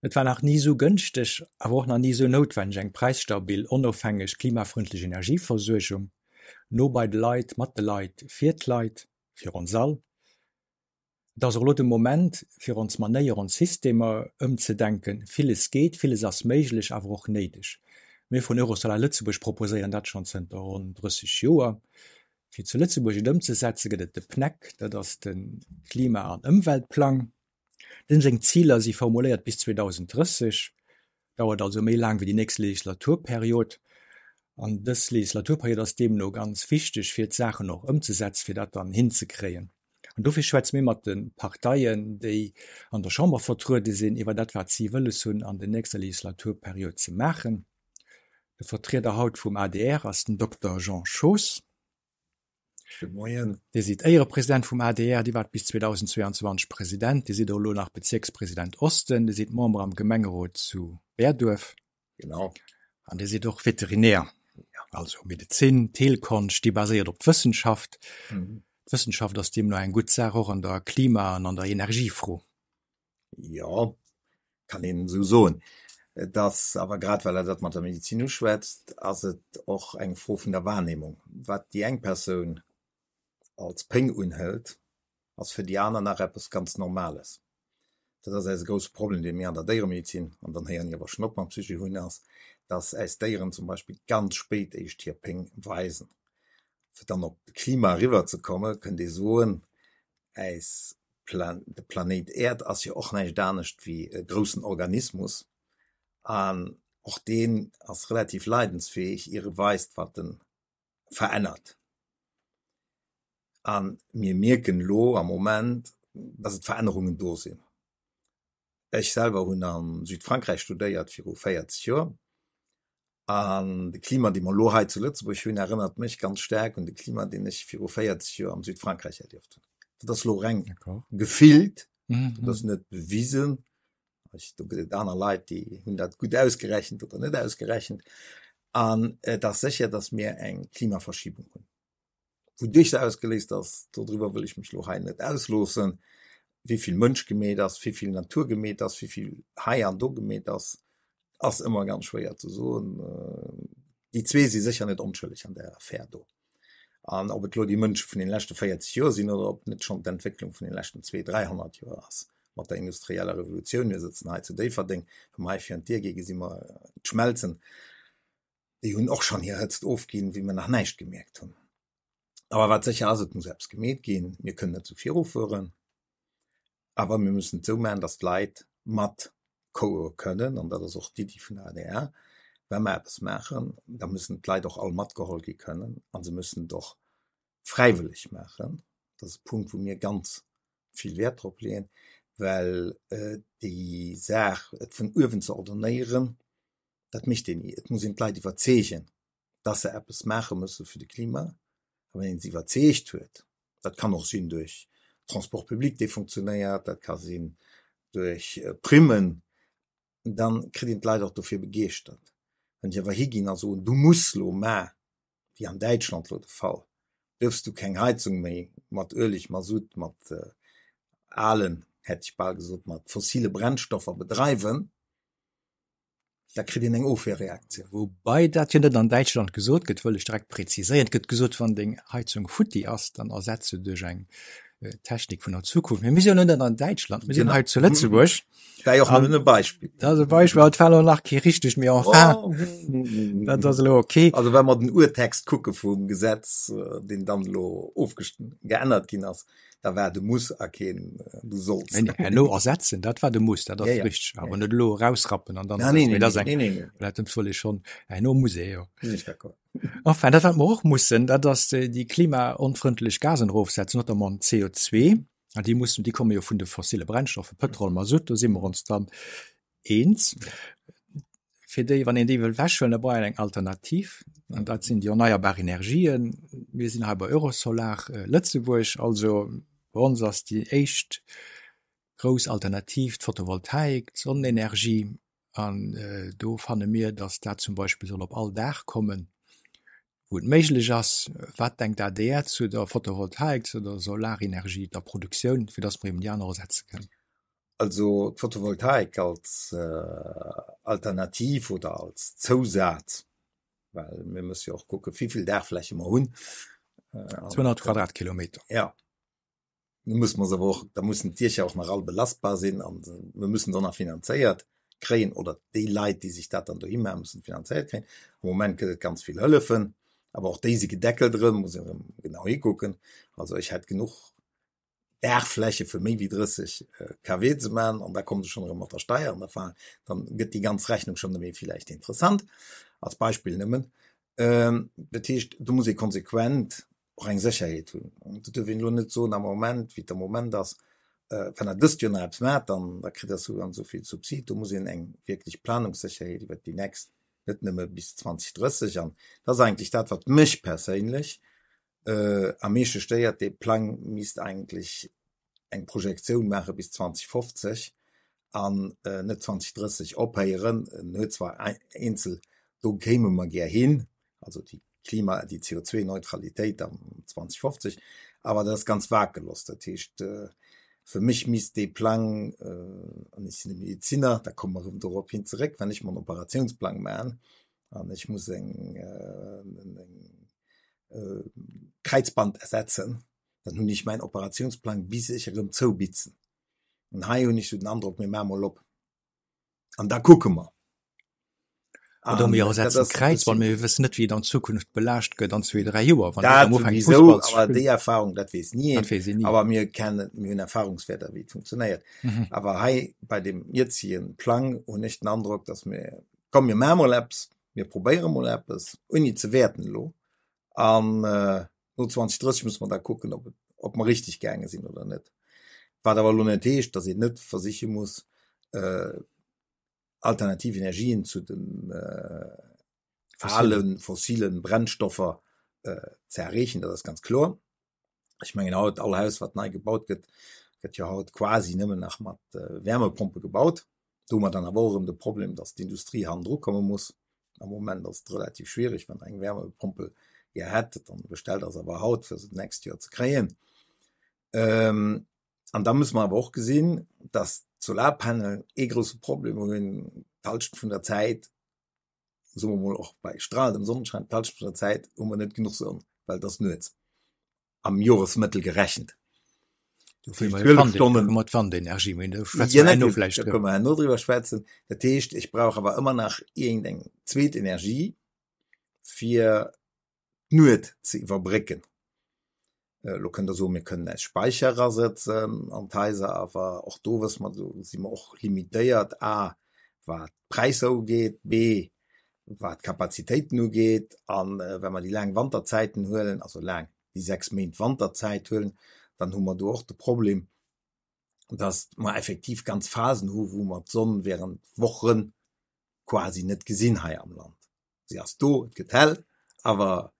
Et war nach ni esou gënschteg, awer och nach ni esou noutwenneg, eng präisstabil, onofhängeg, klimafrëndlech Energieversuergung, no bei de Leit, mat de Leit, fir d'Leit, fir ons all. Et ass och elo de Moment, fir ons Manéier, ons Systemer ëmzedenken. Villes geet, villes ass méiglech, awer och néideg. Mir vun Eurosolar Lëtzebuerg proposéieren dat schonn zënter ronn 30 Joer. Fir zu Lëtzebuerg et ëmzesetzen, gëtt et de PNEC, dat ass de Klima an Ëmweltplang. Deem seng Ziler si formuléiert bis 2030, dauert also méi laang wéi déi nächst Legislaturperiod. An dës Legislaturperiod ass deemno ganz wichteg, fir d'Saachen och ëmzesetzen, fir dat dann hinzekréien. An dofir schwätze mir mat de Parteien, déi an der Chamber vertruede sinn, iwwer dat, wat si wëlles hunn, an der nächster Legislaturperiod ze maachen. De Vertrieder haut vum adr ass den Dokter Jean Schoos. Gudde Moien. Dir sidd Éierepresident vum adr, Dir waart bis 2022 President, Dir sidd och elo nach Bezierkspresident Osten, Dir sidd Member am Gemengerot zu Bäerduerf. Genau. An Dir sidd och Veterinär. Also Medezin, d'Heelkonscht, déi baséiert op d'Wëssenschaft. D'Wëssenschaft ass deemno eng gutt Saach och an der Klima an an der Energiefro. Jo, kann een esou soen. Et ass awer, grad well Der dat mat der Medizin uschwätzt, ass et och eng Fro vun der Wahrnehmung. Wat déi eng Persoun als Péng unhëlt, ass fir déi aner nach eppes ganz Normales. Dat ass eise grousse Problem, dee mir an der Déieremedizin, an dann héieren ech awer schonn op mam Sujet, hunn, ass, dass äis Déieren zum Beispill ganz spéit éischt hir Péng weisen. Fir dann op de Klima eriwwerzekommen, kënnt ee soen, äis De Planéit Äerd ass jo och näischt anescht wéi e groussen Organismus an och deen ass relativ leidensfäeg, ier e weist, wat en verännert. A mir mierken elo am Moment, dass et Verännerungen do sinn. Ech selwer hunn a Südfrankräich studéiert viru 40 Joer an de Klima, dee mer elo hei zu Lëtzebuerg hunn, erënnert mech ganz staark un de Klima, deen ech viru 40 Joer am Südfrankräich erlieft hunn. Dat ass elo reng gefillt, dat ass net bewisen. Ech, do gëtt et aner Leit, déi hunn dat gutt ausgerechent oder net ausgerechent. An et ass sécher, datt mir eng Klimaverschiebung hunn. Wouduerch se ausgeléist ass, dodriwwer wëll ech mech elo hei net ausloossen. Wéi vill Mënsch gemeet ass, wéi vill Natur gemeet ass, wéi vill hei an do gemeet ass, ass ëmmer ganz schwéier ze soen. Déi zwee si sécher net onschëlleg an där Affär do. An ob et elo déi Mënsche vun den leschte 40 Joer sinn oder ob net schonn d'Entwécklung vun den leschten 200, 300 Joer ass mat der industrieller Revolutioun. Mir sëtzen hei zu Déifferdeng, wa mer hei virun d'Dier gi gesi mer d'Schmelzen. Déi hunn och schonn hir Hëtzt ofginn, wéi mer nach näischt gemierkt hunn. Awer wat sécher ass, et muss eppes gemeet ginn. Mir kënnen net esou virufueren, awer mir mussen et esou maachen, datt d'Leit mat koe kënnen. An dat ass och d'Iddi vun der adr. Wa mer eppes maachen, da mussen d'Leit och all matgeholl gi kënnen a se mussen et och fräiwëlleg maachen. Dat ass e Punkt, wou mir ganz vill Wäert drop leeën, well déi Saach, et vun uewen ze ordonnéieren, Dat mécht een ni. Et muss een d'Leit iwwerzeegen, dass se eppes maache musse fir de Klima. A wann een se iwwerzeegt huet, dat kann och sinn duerch Transport public, dee funktionéiert, dat ka sinn duerch Primmen, da kritt een d'Leit och dofir begeeschtert. Wann ech awer higinn a soen, du muss lo ma, wéi an Däitschland lo de Fall, duerfs du keng Heizung méi mat Ueleg, Masutt, mat alen, hätt ech bal gesot, mat fossile Brennstoffer bedreiwen, da kritt een eng Ofwehrreaktioun. Woubai dat jo net an Däitschland gesot gëtt, wëll ech direkt präziséieren. Et gëtt gesot, wann deng Heizung futti ass, dann ersetz se duerch eng Technik vun der Zukunft. Mee mir sinn jo net an Däitschland, mir sinn hei zu Lëtzebuerg. War jo och nëmmen e Beispill. Dat ass e Beispill, et war elo nach kee richtegt, mee enfin, dat ass elo okay. Also wa mer den Urtext kucke vum Gesetz, deen dann elo geännert ginn ass, da war de muss a keen du solls. Nee, nee, herno ersetzen, dat war de muss, dat ass ja, ja. richteg. Awer net elo erausrappen an dann. Ah, nee, nee, nee, nee, nee, nee. Dat soll ich schon herno muss ee jo. Sinn ech d'accord. Enfin, dat wat mer och mussen, dat ass déi klimaonfrëndlech Gasen erofsetzen, notamment CO2. An déi mussen, déi komme jo vun de fossile Brennstoffe, Pëtrol, Masutt, do si mer ons dann eens. Fir déi, wann een déi wëll ewechhuelen, da brauch een eng Alternativ, an dat sinn déi erneierbar Energien. Mir sinn hei bei Eurosolar Lëtzebuerg, also bei ons ass déi éischt grouss Alternativ d'Photovoltaik, d'Sonnenenergie, an do fanne mir, datt dat zum Beispill soll op all Daach kommen, wou et méiglech ass. Wat denkt d'ADR zu der Photovoltaik, zu der Solarenergie, der Produktioun, fir datt mer eben déi aner ersetze kënnen? Also d'Photovoltaik als Alternativ oder als Zousaz, well mir musse jo och kucke wéivill Daachfläche mer hunn. 200 Quadratkilometer. Jo. Nu musse mer se awer och, da mussen d'Diecher och nach all belastbar sinn an mir mussen se och nach finanzéiert kréien oder déi Leit, déi sech dat dann dohi maachen, mussen et finanzéiert kréien. Am Moment gëtt et ganz vill Hëllefen, awer och déi si gedeckelt erëm, muss een erëm genau hikucken. Also ech hätt genuch Daachfläche fir méi wéi 30 kW ze maachen an da komme se schonn erëm mat der Steier an da dann gëtt déi ganz Rechnung schonn erëm villäicht interessant, als Beispill nëmmen. Dat heescht, do muss ee konsequent och eng Sécherheet hunn. An do duerf een elo net soen am Moment, wéi et am Moment ass, wann Der dëst Joer nach eppes maacht, dann da kritt Der esou an esou vill Subsid. Do muss een eng wierklech Planungssécherheet iwwert déi nächst, net nëmme bis 2030 an dat ass eigentlech dat, wat mech perséinlech Am meeschte stéiert, dee Plang misst eigentlech eng Projektioun maache bis 2050 an net 2030 ophéieren. En huet zwar eenzel, do kéime mer gär hin, also déi Klima-, déi CO2-Neutralitéit am 2050, awer dat ass ganz vag gelooss. Dat heescht, fir mech misst dee Plang, an ech sinn e Medeziner, da komme mer erëm dorop hin zeréck, wann ech mer en Operatiounsplang maachen an ech muss eng, eng Kräizband ersetzen, dann hunn ech mäin Operationsplang bis ech erëm zoubitzen. An hei hunn ech sou den Androck, mir maache mol op an da kucke mer. Oder mir ersetzen d'Kräizband, mee mir wëssen net, wéi et an Zukunft belaascht gëtt an zwee, dräi Joer, wann dat souwisou, awer déi Erfahrung, dat weess ni een. Awer mir kennen, mir hunn Erfahrungswäerter, wéi et funktionéiert. Awer hei bei deem jetzige Plang hunn ech den Androck, datt mir, komm mir maache mol eppes, mir probéiere mol eppes, ouni et ze wäerten elo, an no 2030 musse mer da kucken, ob, ob mer richteg gaange sinn oder net. Wat awer elo net heescht, datt een net versiche muss, alternativ Energien zu den ale fossile Brennstoffer ze erreechen, dat ass ganz kloer. Ech mengen haut, all Haus wat nei gebaut gëtt, gëtt jo haut quasi nëmmen nach mat Wärmepompe gebaut. Do hu mer dann awer och erëm de Problem, datt d'Industrie hannendru komme muss. Am Moment ass et relativ schwierig, wann Der eng Wärmepompel gär hätt, dann bestellt Der se awer haut, fir se d'nächst Joer ze kréien. An da musse mer awer och gesinn, datt d'Solarpanelen ee grousse Problem hunn, d'Hallschent vun der Zäit soe mer mol och bei strahlendem Sonnenschein, d'Hallschent vun der Zäit hu mer net genuch Sonn, well et ass nuets am Joresmëttel gerechent. D'Wandenergie, mee do schwätze mer herno vläicht drüber. Da kënne mer herno driwwer schwätzen. Dat heescht, ech brauch awer ëmmer nach iergendeng zweet Energie, fir d'Nuet ze iwwerbrécken. Elo kënnt Der soen, mir kënnen eis Späicher erasëtzen an d'Haiser, awer och do wësse mer, do si mer och limitéiert, a wat d'Präisser ugeet, b wat d'Kapazitéiten ugeet. A wa mer déi laang Wanterzäiten huelen, also laang, déi 6 Méint Wanterzäit huelen, dann hu mer do och de Problem, dass mer effektiv ganz Phasen hu wou mer d'Sonn während Woche quasi net gesinn hei am Land. Si ass do, et gëtt hell, awer.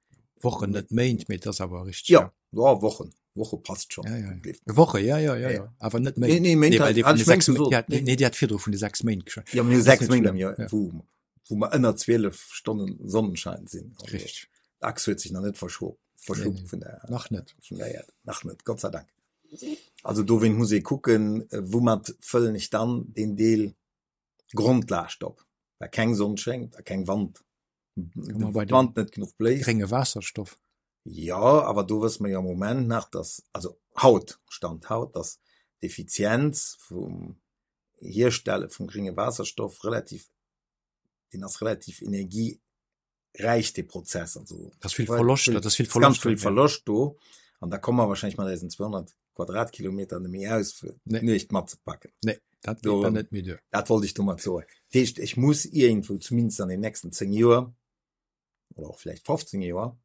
Wochen, net Méint, mee et ass awer richteg. Jo, jo, Wochen, Woche passt schonn. Ja, ja. Woche, ja, ja, ja, ja. Awer net Méint. Nee, nee, Méint hat, hat ech Méint gesot. Ja, nee, Dir hat virdru vun de 6 Méint geschwat. Jo, mir hu 6 Méint am Joer, wou, wou mer ënner 12 Stonnen Sonnenschein sinn. Richteg. D'Achs huet sech nach net verschob, verschoben vun der. Nach net. Vun der Äerd. Nach net, Gott sei Dank. Also dowéint muss ee kucken, woumat fëllen ech dann deen Deel Grondlaascht op, well keng Sonn schéngt a keng Wand, de Wand net genuch bléist. Grénge Waasserstoff. Jo, awer do wësse mer jo am Moment nach, dass, also haut, Stand haut, dass d'Effizienz vum Hierstelle vum grénge Waasserstoff relativ, deen ass relativ energie räich dee Prozess also das vill Verloscht das vill Verloscht vill Verloscht do an da komme mer wahrscheinlich mat eisen 200 Quadratkilometer net méi aus fir nee. d'Nuecht matzepacken. Nee, dat geet dann net méi duer. Dat wollt ech domat soen. Dat heescht ech muss iergendwou zumindest an den nächsten 10 Joer oder och vläicht 15 Joer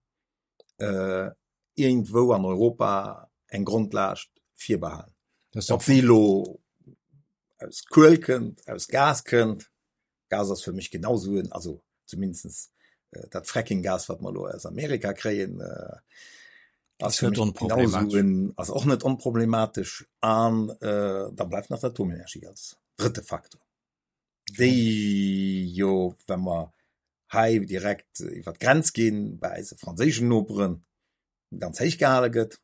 äh, iergendwou an Europa eng Grondlaascht virbehalen. Ob se elo aus Kuel kënnt, aus Gas kënnt, Gas ass fir mech genau sou en, also zumindest dat Fracking-Gas, wat mer elo aus Amerika kréien, ass fir mech genau sou en, ass och net onproblematesch. An da bleift nach d'Atomenergie als drëtte Faktor, déi jo, wa mer hei direkt iwwer d'Grenz ginn, bei eise franséischen Noperen ganz héich gehale gëtt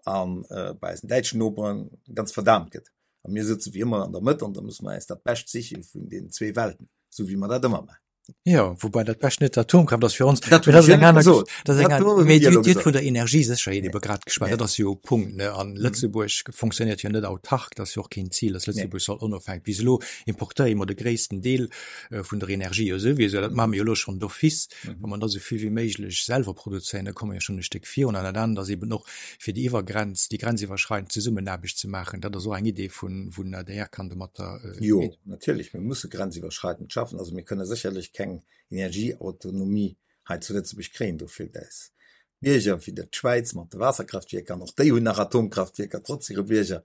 an bei eisen däitschen Noperen ganz verdaamt gëtt. A mir sëtze wéi ëmmer an der Mëtt an da musse mer äis dat Bescht siche vun deenen zwee Welten, esou wéi mer dat ëmmer maachen. Jo, woubäi dat Bescht net d'Atomkraaft ass fir ons. Dat hunn ech jo net gesot. Dat ass eng aner, mee Dir hutt vun der Energiesécherheet ebe grad geschwat. Dat ass jo e Punkt, ne? An Lëtzebuerg fonctionnéiert jo net autark. Dat ass jo och keen Zil, datt Lëtzebuerg soll onofhängeg. Bis elo importéiere mer de gréissten Deel vun der Energie jo souwisou. Dat maache mer jo elo schonn d'office. Wa mer da sou vill wéi méiglech selwer produzéieren, da komme mer jo schonn e Stéck virun. An dat anert ass eben och, fir déi Iwwergrenz, déi grenziwwerschreidend Zesummenaarbecht ze maachen. Dat ass och eng Idee vun, wou den adr kann domatter. Jo, natierlech, mir musse grenziwwerschreidend schaffen. Also mir kënne sécherlech keng Energieautonomie hei zu Lëtzebuerg kréien. Do feelt äis d'Bierger, wéi dat d'Schwäiz mat de Waasserkraftwierker, an och déi hunn nach Atomkraftwierker trotz hire Bierger.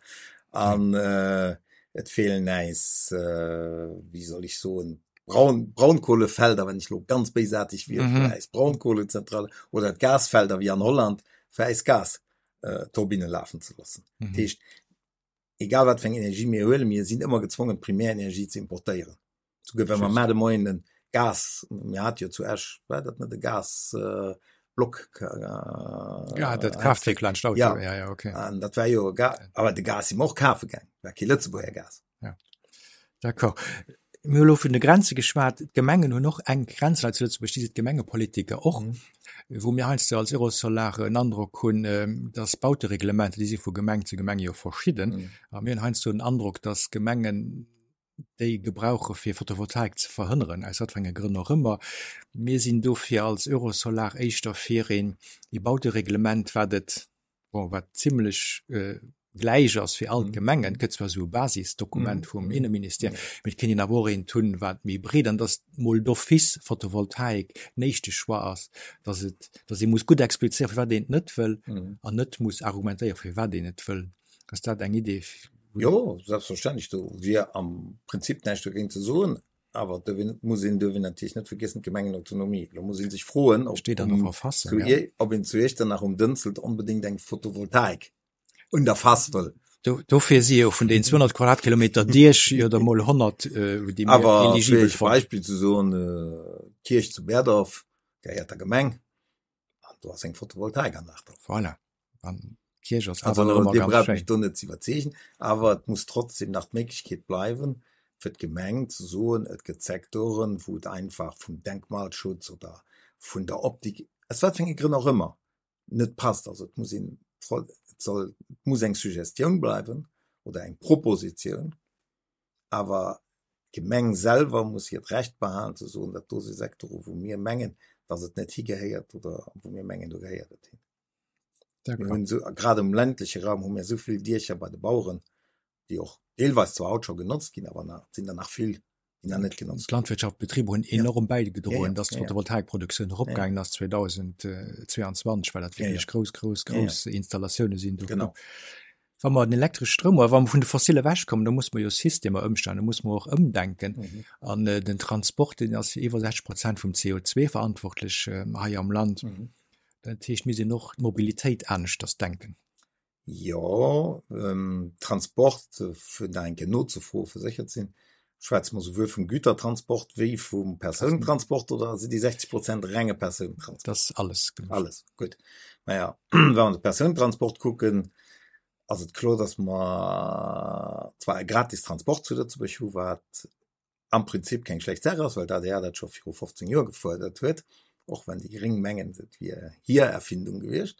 An et feelen äis, wéi soll ech soen, Braun, Braunkohlefelder, wenn ech lo ganz béisaarteg wier, fir äis Braunkohlezentrale oder d'Gasfelder wéi an Holland, fir äis Gasturbinne lafen ze loossen. Dat heescht, egal wat fir eng Energie mir huelen, mir sinn ëmmer gezwongen, d'Primärenergie ze importéieren. Souguer wa mer mar de Moien de Gas, mir hate jo zu Esch, war dat net e Gasblock? Ja, dat Kraaftwierk laanscht Auto, ja, ja, okay. An dat war jo e Gas, awer de Gas si mer och kafe gaang, war kee Lëtzebuerger Gas. Ja. D'accord. Mir hu lo vun de Grenze geschwat. D'Gemengen hunn och enk Grenzen hei zu Lëtzebuerg, déi sinn d'Gemengepolitiker och, mm. wou mir heiansdo als Eurosolar en Androck hunn, ähm, dass Bautereglementer, déi si vu Gemeng zu Gemeng jo verschidden. Mm. A mir hunn heiansdo den Androck, dass Gemengen déi gebrauche fir Photovoltaik ze verhënneren, aus wat fir enge Grënn och ëmmer. Mir sinn dofir als Eurosolar éischter fir een ee Bautereglement, wat et bon, wat zimlech gläich ass fir all d'Gemengen. Et gëtt zwar esou e Basisdokument vum Inneministère, mee et kéint een awer och eent hunn, wat méi breet an dass mol d'office Photovoltaik den éischte Choix ass, dass et, dass ee muss gutt explizéieren, firwat een et net wëll an net muss argumentéieren, firwat een et wëll. Ass dat eng Idee? Jo, selbstverständlech, do wier am Prinzip näischt dogéint ze soen. Awer et muss een duerf een natierlech net vergiessen, d'Gemengenautonomie. Elo muss ee sech froen, ob Steet an der Verfassung, ja. ob een zu Iechternach um Dënzelt onbedéngt eng Photovoltaik un der Face wëll. Do, dofir si jo vun den 200 Quadratkilometer Diech jo der mol 100, déi mir Awer fir eligibel Iech e fannen. Beispill ze soen, d'Kierch zu Berdorf gehéiert der Gemeng an do ass eng Photovoltaikanlag drop. Voilà. An d'Kierch ass awer nach ëmmer ganz schéin. Dir braucht mech do net ze iwwerzeegen, awer et muss trotzdem nach d'Méiglechkeet bleiwen, fir d'Gemeng ze soen, et gëtt Sektoren, wou et einfach vum Denkmalschutz oder vun der Optik, aus wat fir enge Grënn och ëmmer, net passt. Also et muss een, et soll, et muss eng Suggestioun bleiwen oder eng Propositioun, awer d'Gemeng selwer muss hiert Recht behalen ze soen, dat do si Sektore wou mir mengen, datt et net higehéiert oder wou mir mengen, do gehéiert et hin. Mir hunn esou, grad um ländleche Raum hu mir esou vill Diecher bei de Baueren, déi och deelweis zwar haut scho genotzt ginn, awer nach, et sinn der nach vill, déi nach net genotzt ginn. D'Landwirtschaftsbetriber hunn enorm bäigedroen, dass d'Photovoltaikproduktioun eropgaangen ass 2022, well dat wierklech grouss, grouss, grouss Installatioune sinn do. Genau. Wa mer den elektresche Stroum oder wa mer vun de Fossille ewechkommen, da muss mer jo Systemer ëmstellen, da muss mer och ëmdenken. An den Transport, deen ass fir iwwer 60 Prozent vum CO2 verantwortlech hei am Land. Dat heescht, mir sinn och d'Mobilitéit aneschters denken. Jo, Transport, fir nach eng Kéier nozefroen, fir sécher ze sinn, schwätze mer souwuel vum Gütertransport wéi vum Persounentransport oder si déi 60 Prozent renge Persounentransport? Dat ass alles gemëscht. Alles, gutt. Maja, wa mer de Persounentransport kucken, ass et kloer, datt mer zwar e gratis Transport zu Lëtzebuerg hu wat am Prinzip keng schlecht Saach ass, well d'ADR dat scho viru 15 Joer gefuerdert huet, och wann déi Gréng mengen, et wier hir Erfindung gewiescht.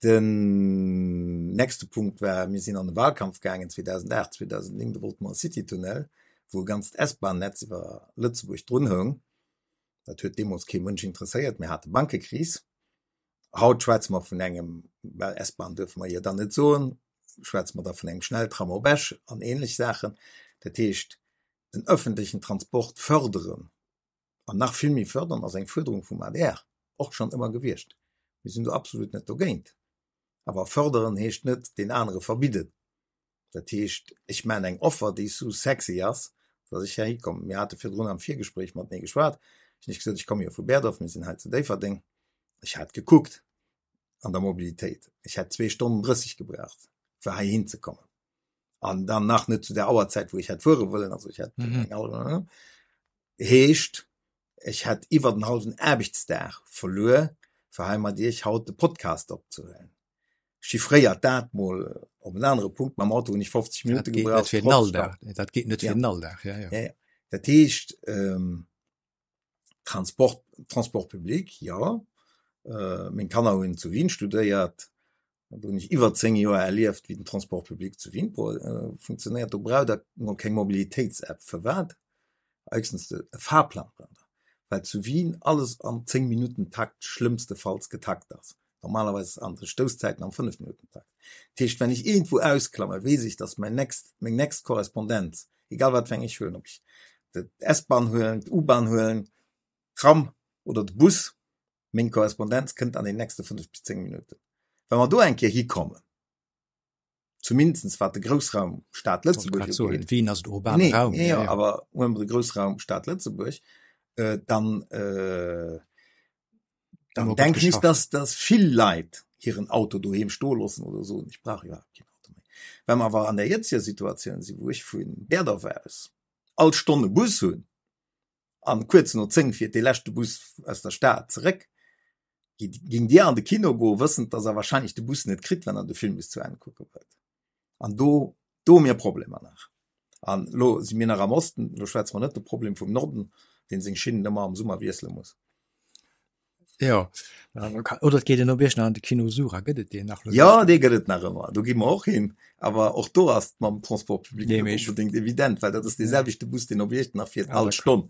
Den nächste Punkt war, mir sinn an de Wahlkampf gaangen 2008, 2009, do wollte mer e Citytunnel, wou e ganzt S-Bahn-Netz iwwer Lëtzebuerg drun houng. Dat huet deemools kee Mënsch interesséiert, mir hate Bankekris. Haut schwätze mer vun engem, well S-Bahn duerfe mer jo dann net soen, schwätze mer da vun engem Schnelltram op Esch an ähnlech Saachen. Dat heescht, den öffentlichen Transport förderen an nach vill méi fördern ass eng Fuerderung vum adr och schonn ëmmer gewiescht. Mir sinn do absolut net dogéint. Awer förderen heescht net deen anere verbidden. Dat heescht, ech maachen eng Offer, déi sou sexy ass, datt ech heihi kommen. Mir hate virdrun am Virgespréich matenee geschwat. Ech hunn lech gesot, ech komme jo vu Berdorf, mir sinn hei zu Déifferdeng. Ech hat gekuckt an der Mobilitéit, ech hätt zwee Stonnen 30 gebraucht, fir heihin ze kommen. An dann nach net zu der Auerzäit, wou ech hätt fuere wëllen. Also ech hätt eng hallef, heescht, ech hätt iwwer en hallwen Aarbechtsdag verluer, fir hei mat Iech haut de Podcast opzehuelen. Chiffréiert dat mol. Op en anere Punkt, mam Auto hunn ech 50 Minutte gebraucht. Dat geet net fir den Alldag. Dat geet net fir den Alldag, ja, ja. Ja, ja. Dat heescht, ähm, Transport, Transport public, jo. Äh, meng Kanner hunn zu Wien studéiert. Do hunn ech iwwer 10 Joer erlieft, wéi den Transport public zu Wien funktionéiert. Do braucht Der mol keng Mobilitéitsapp. Firwat? Héchstens e Fahrplan braucht Der, well zu Wien alles am 10 Minutten-Takt schlëmmstefalls getakt ass. Normalerweis an de Stousszäiten am 5 Minutten-Takt. Dat heescht, wenn ech iergendwou ausklamme, weess ech, dass mäin next, meng next Korrespondenz, egal wat fir eng ech huelen, ob ech d'S-Bahn huelen, d'U-Bahn huelen, d'Tram oder de Bus, Meng Korrespondenz kënnt an den nächste 5 bis 10 Minutten. Wa mer do eng Kéier hikommen, zumindest wat de Groussraum Stad Lëtzebuerg ugeet, Wien ass et urbane Raum, nee, jo, awer huele mer de Groussraum Stad Lëtzebuerg, dann, dann denken ech, dass, dass vill Leit hiren Auto doheem stoe loossen oder soen, ech brauch iwwerhaapt keen Auto méi. Wa mer awer an der jetziger Situatioun sinn, wou ech vu Berdorf aus all Stonn e Bus hunn, an kuerz no 10 fiert dee leschte Bus aus der Stad zeréck. Géing Dir an de Kino goen, wëssend, dass Der wahrscheinlech de Bus net kritt, wann Der de Film bis zu Enn kucke wëllt? An do, do hu mir Problemer nach. An elo si mir nach am Osten, elo schwätze mer net de Problem vum Norden, dee seng Schinnen ëmmer am Summer wiessele muss. Jo, oder et geet een op Iech nach an de Kino Sura, gëtt et deen nach? Jo, dee gëtt et nach ëmmer, do gi mer och hin. Awer och do ass et mam Transport public net onbedéngt evident, well dat ass dee selwechte Bus, deen op Iechternach fiert, all Stonn.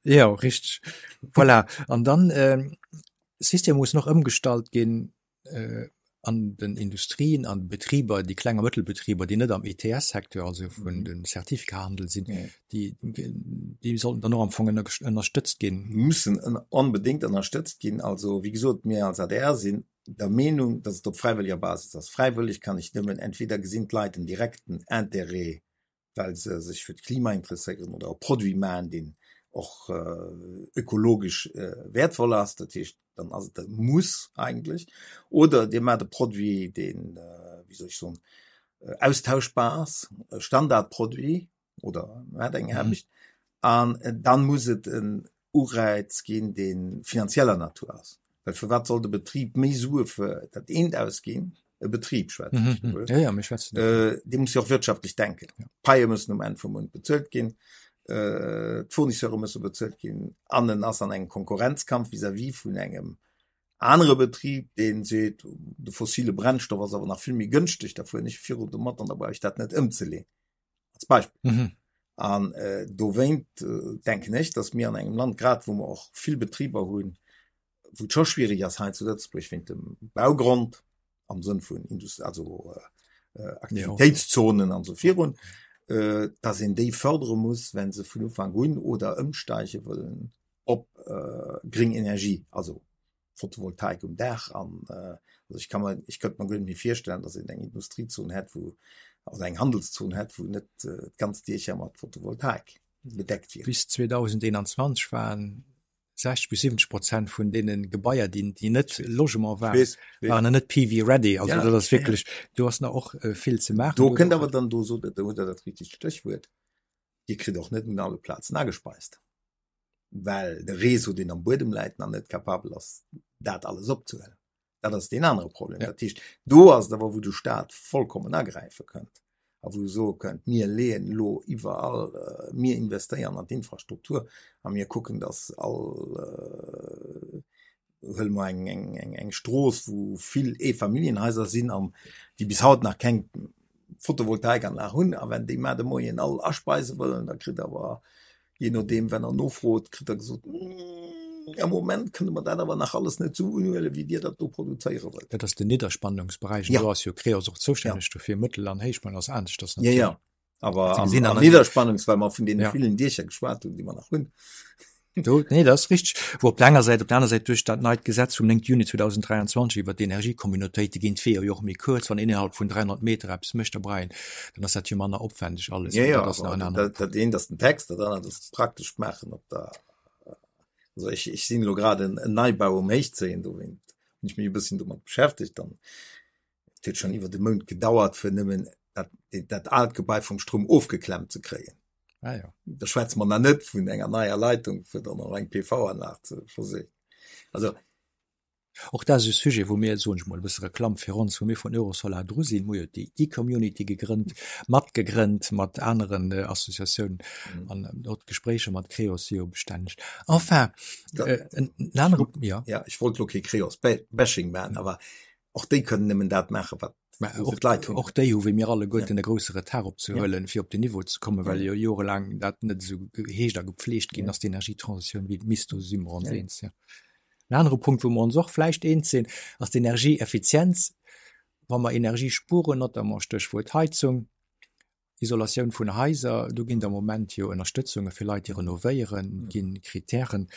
Jo, richteg. Voilà, an dann, System muss nach ëmgestallt ginn, an den Industrien, an de Betriber, déi kleng a Mëttelbetriber, déi net am ETS-Secteur, also vun de Certificathandel sinn, déi, déi sollten dann och am Fong ënnerstëtzt ginn. Mussen onbedéngt ënnerstëtzt ginn. Also, wéi gesot, mir als adr sinn der Meenung, datt et op fräiwëlleger Basis ass. Fräiwëlleg kann ech nëmmen, entweder gesinn d'Leit en direkten Intérêt well se sech fir d'Klima interesséieren oder e Produit maachen, deen och ökologesch wäertvoll ass, dat heescht, dann ass et e Muss eigentlech, oder Dir maacht e Produit, deen, wéi soll ech soen, austauschbar ass, e Standardproduit oder wat eng Aarbecht, an dann muss et en Ureiz ginn, dee finanzieller Natur ass. Well firwat soll de Betrib méi Sue fir dat eent ausginn, e Betrib schwätzen ech mhm. ja, ja, schwätzen. Äh, dee muss jo och wirtschaftlech denken. Ja. D'Paie müssen um Enn vum Mount bezuelt ginn, äh, d'Fournisseure müsse bezuelt ginn an en ass an engem Konkurrenzkampf vis-à-vis vun engem anere Betrib, deen seet, de fossile Brennstoff ass awer nach vill méi gënschteg, da fueren ech viru domat an da brauch ech dat net ëmzeleeën. Als Beispill. Mhm. An äh, dowéint äh, denken ech, dass mir an engem Land, grad wou mer och vill Betriber hunn, wou et scho schwierig ass hei zu Lëtzebuerg wéint dem Baugrond am Sënn vun Indust also äh, Aktivitéitszonen an esou virun, äh, dass een déi fördere muss, wenn se vun Ufank un oder ëmsteige wëllen op äh, gring Energie, also Photovoltaik um Daach an äh, also ich kann mir, ich könnte mir guer net méi virstellen, dass een eng Industriezon hätt, wou also eng Handelszon hätt, wou net äh, d'ganz Diecher mat Photovoltaik bedeckt wieren. Bis 2021 waren 60 bis 70 Prozent vun deene Gebaier, déi, déi net Logement waren, Weess, weess. waren net PV-ready. Also Ja, dat ass ja, ja. wierklech, do ass nach och äh, vill ze maachen. Do kënnt awer dann, do sot Der, do hutt Der dat richtegt Stéchwuert, Dir kritt och net un alle Plazen agespeist, well de Réseau, deen am Buedem läit, nach net capabel ass, dat alles opzehuelen. Dat ass deen anere Problem. Dat heescht, do ass et awer, wou de Staat vollkommen agräife kënnt a wou e soe kënnt, Mir leeën elo iwwerall, mir investéieren an d'Infrastruktur a mir kucken, datt all, huele mer eng Strooss, wou vill Eefamilljenhaiser sinn an déi bis haut nach keng Photovoltaikanlag hunn, a wenn déi mar de Moien all aspeise wëllen, da kritt Der awer, jee nodeem wenn Der nofrot, kritt Der gesot, Am Moment kënne mer dat awer nach alles net esou unhuelen, wéi Dir dat do produzéiere wëllt. Dat ass den Nidderspannungsberäich, an do ass jo Creos och zoustänneg dofir. Mëttel an Héichspannung ass aneschters natierlech. Jo, jo. Awer am, am Nidderspannungs, well mer vun deene villen Diecher geschwat hunn, déi mer nach hunn. Do, nee, dat ass richteg. Wou op der enger Säit, op der aner Säit duerch dat neit Gesetz vum 9 Juni 2023 iwwert d'Energiecommunautéite ginn d'Weeër jo och méi kuerz. Wann een innerhalb vun 300 Meter eppes mécht, da brauch een, dann ass dat jo manner opwändeg alles. Jo, jo, awer dat, dat eent ass den Text, dat anert ass d'praktescht Maachen op der, also ech, ech sinn elo grad en, en Neibau um Héichzéien, dowéint hunn ech mech e bësschen domat beschäftegt an et huet schonn iwwert e Mount gedauert, fir nëmmen dat, dat aalt Gebai vum Stroum ofgeklemmt ze kréien. Ah, ja. Da schwätze mer nach net vun enger neier Leitung, fir dann och eng PV-Anlag ze versinn. Also. Och dat ass e Sujet, wou mir, soen ech mol e bësse Reklamm fir ons, wou mir vun Eurosolar dru sinn. Mir hu jo déi E-Community gegrënnt, matgegrënnt mat aneren Associatiounen an och d'Gespréicher mat Creos si jo bestänneg. Enfin, en anere, jo. Ja, ech wollt elo kee Creos-Bashing maachen, awer och déi kënnen nëmmen dat maachen, wat och d'Leit hunn. Och déi hu wéi mir alleguerten e grousse Retard opzehuelen, fir op den Niveau ze kommen, well jo jorelaang dat net esou geheegt a gepflegt ginn ass, d'Energietransitioun, wéi et misst. Do si mer ons eens, jo. En anere Punkt, wou mer ons och vläicht eens sinn, ass d'Energieeffizienz. Wa mer Energie spueren, notamment Stéchwuert Heizung, Isolatioun vun Haiser, do ginn et am Moment jo Ënnerstëtzunge fir Leit, déi renovéieren, et gi Kritären.